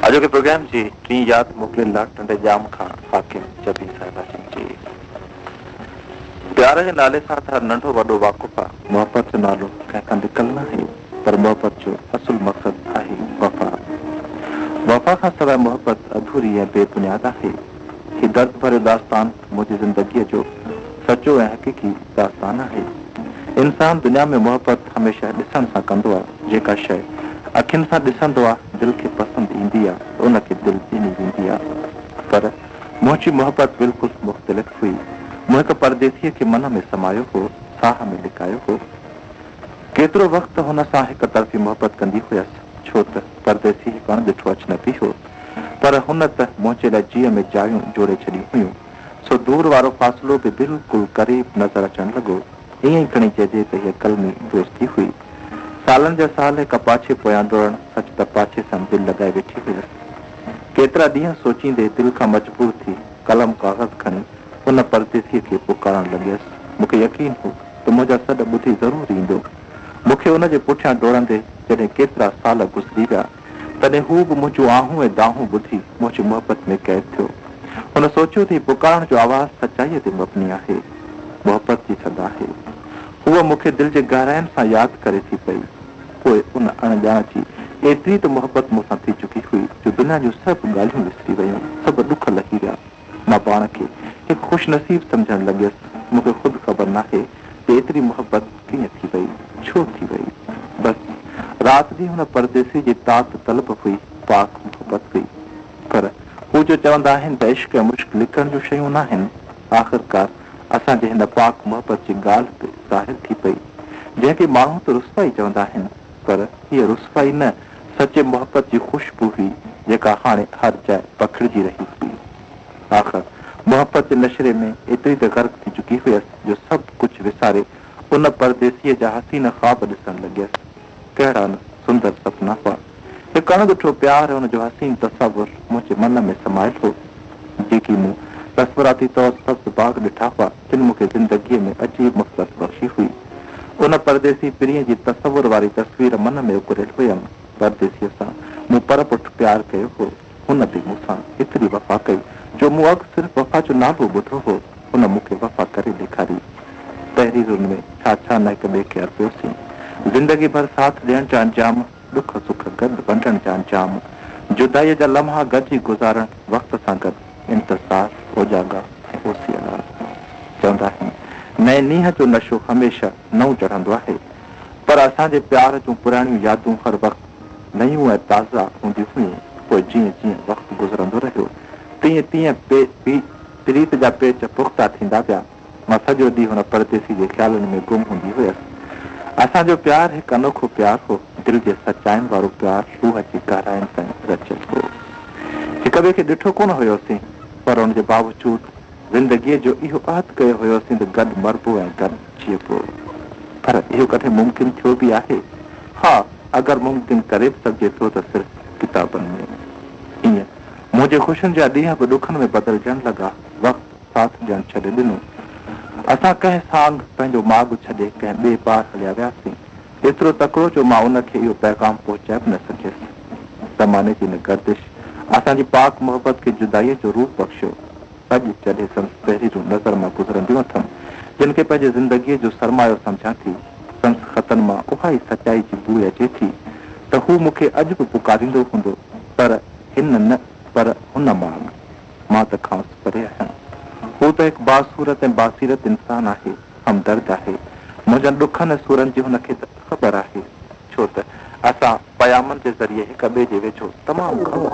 اڄوڪي پروگرام جي ٽين ياد موڪليل آ ٽنڊي ڄام کان حاڪم جبين صاحب جن جي. پيار جي نالي سان ته هر ننڍو وڏو واقف آ. محبت جو نالو ڪنهن کان لڪل ناهي پر محبت جو اصل مقصد آهي وفا. وفا کان سواء محبت اڌوري ۽ بي بنياد آهي. هي درد ڀريو داستان منهنجي زندگيء جو سچو ۽ حقيقي داستان آهي. انسان دنيا ۾ محبت هميشه ڏسڻ سان ڪندو آ. جيڪا شيء اکين سان ڏسندو آ، دل کي پسند ايندي آ ته ان کي دل ڏني ويندي آ. پر منهنجي محبت بلڪل مختلف هئي. مون هڪ پرديسيء کي من ۾ سمايو هو، ساهه ۾ لڪايو هو. ڪيترو وقت هن سان هڪ طرفي محبت ڪندي هيس، ڇو ته پرديسي هڪ اڻ ڏٺو اجنبي هو. پر هن ته منهنجي لاء جيء ۾ جايون جوڙي ڇڏيون هيون، سو دور وارو فاصلو به بلڪل قريب نظر اچڻ لڳو. ائين ئي کڻي چئجي ته هيء قلمي دوستي هئي. سالن جا سال هڪ پاڇي پويان ڊوڙڻ، سچ ته پاڇي سان دل لڳائي ويٺي هيس. ڪيترا ڏينهن سوچيندي دل کان مجبور ٿي قلم ڪاغذ کڻي ان پرديسيء کي پڪارڻ لڳيس. مون کي يقين هو ته منهنجا سڏ ٻڌي ضرور ايندو. مون کي ان جي پٺيان ڊوڙندي جڏهن ڪيترا سال گذري ويا، تڏهن هو به منهنجون آهون ۽ دانهون ٻڌي منهنجي محبت ۾ قيد ٿيو. هن سوچيو ته هي پڪارڻ جو آواز سچائيء تي مبني آهي. محبت جي سڏ آهي. هوء مون کي دل جي گهراين سان ياد ڪري ٿي پئي. پوء ان اڻ ڄاڻ جي ايتري ته محبت مون سان ٿي چڪي هئي جو دنيا جون سڀ ڳالهيون وسري ويون، سڀ ڏک لهي ويا. مان پاڻ کي هڪ خوش نصيب سمجهڻ لڳيس. مون کي خود خبر ناهي ته ايتري محبت ڪيئن ٿي وئي، ڇو ٿي وئي. بس رات ڏينهن هن پرديسي جي تات طلب هئي، پاڪ محبت هئي. پر هو جو چوندا آهن ته عشق ۽ مشڪ لڪڻ جون شيون ناهن. آخرڪار اسان جي هن پاڪ محبت جي ڳالهه به ظاهر ٿي پئي. جنهن کي ماڻهو ته رسوائي چوندا آهن، پر هيء رسوائي نه سچي محبت جي خوشبو هئي، جيڪا هاڻي هر جاء پکڙجي رهي هئي. آخر محبت جي نشري ۾ ايتري ته غرق ٿي چڪي هيس جو سڀ ڪجهه وساري ان پرديسيء جا حسين خواب ڏسڻ لڳيس. ڪهڙا نه سندر سپنا هئا. هڪ اڻ ڏٺو پيار ۽ ان جو حسين تصور منهنجي من ۾ سمايل هو. جيڪي مون تصوراتي طور سبز باغ ڏٺا هئا، تن مون کي زندگيء ۾ عجيب مسرت بخشي هئي. ان پرديسي پرينء جي تصور واري تصوير من ۾ اڪريل هيم. پرديسيء سان مون پر پٺ پيار ڪيو هو. هن به مون سان ايتري وفا ڪئي جو مون اڳ صرف وفا جو نالو ٻڌو هو. هن مون کي وفا ڪري ڏيکاري. تحريرن ۾ ڇا ڇا نه هڪ ٻئي کي ارپيوسين. زندگي ڀر ساٿ ڏيڻ جا انجام، ڏک سک گڏ ونڊڻ جا انجام، جدائيء جا لمحا گڏجي گذارڻ، وقت سان گڏ انتظار، اوجاڳا ۽ اوسيئڙا. چوندا آهن، نئين نينهن جو نشو هميشه نئون چڙهندو آهي. پر اسان جي پيار جون پراڻيون يادون هر وقت نيون ۽ تازا هونديون هيون. پوء جيئن جيئن وقت گذرندو رهيو، تيئن تيئن پريت جا پيچ پختا ٿيندا ويا. مان سڄو ڏينهن ان پرديسي جي خيالن ۾ گم هوندي هيس. اسان جو پيار هڪ انوکو پيار هو. دل جي سچاين وارو پيار روح جي گهراين تائين رچيل هو. هڪ ٻئي کي ڏٺو ڪونه هيوسين، پر ان جي باوجود زندگيء جو اهو عهد ڪيو هيوسين ته گڏ مربو ۽ گڏ جيئبو. پر اهو ڪڏهن ممڪن ٿيو به آهي؟ ها، اگر ممڪن ڪري به سگهجي ٿو ته صرف ڪتابن ۾. ائين منهنجي خوشين جا ڏينهن به ڏکن ۾ بدلجڻ لڳا. وقت ساٿ ڏيڻ ڇڏي ڏنو. اسان ڪنهن سانگ پنهنجو ماڳ ڇڏي ڪنهن ٻئي پار هليا وياسين. ايترو تڪڙو جو مان ان کي اهو پيغام پهچائي به نه سگهيس. زماني جي ان گردش اسان جي پاڪ محبت کي جدائيء جو روپ بخشيو. اڄ جڏهن سندس تحريرون نظر مان گذرنديون اٿم، جن کي پنهنجي زندگيء جو سرمايو سمجهان ٿي، سندس خطن مان اها ئي سچائي جي بوء اچي ٿي ته هو مون کي اڄ به پڪاريندو هوندو، پر هن نه پر هن ماڳ. مان ته کانئس پري آهيان. هو ته هڪ باصورت ۽ باسيرت انسان آهي، همدرد آهي. منهنجن ڏکن ۽ سورن جي هن کي ته خبر آهي، ڇو ته اسان پيامن جي ذريعي هڪ ٻئي جي ويجهو تمام گهڻو.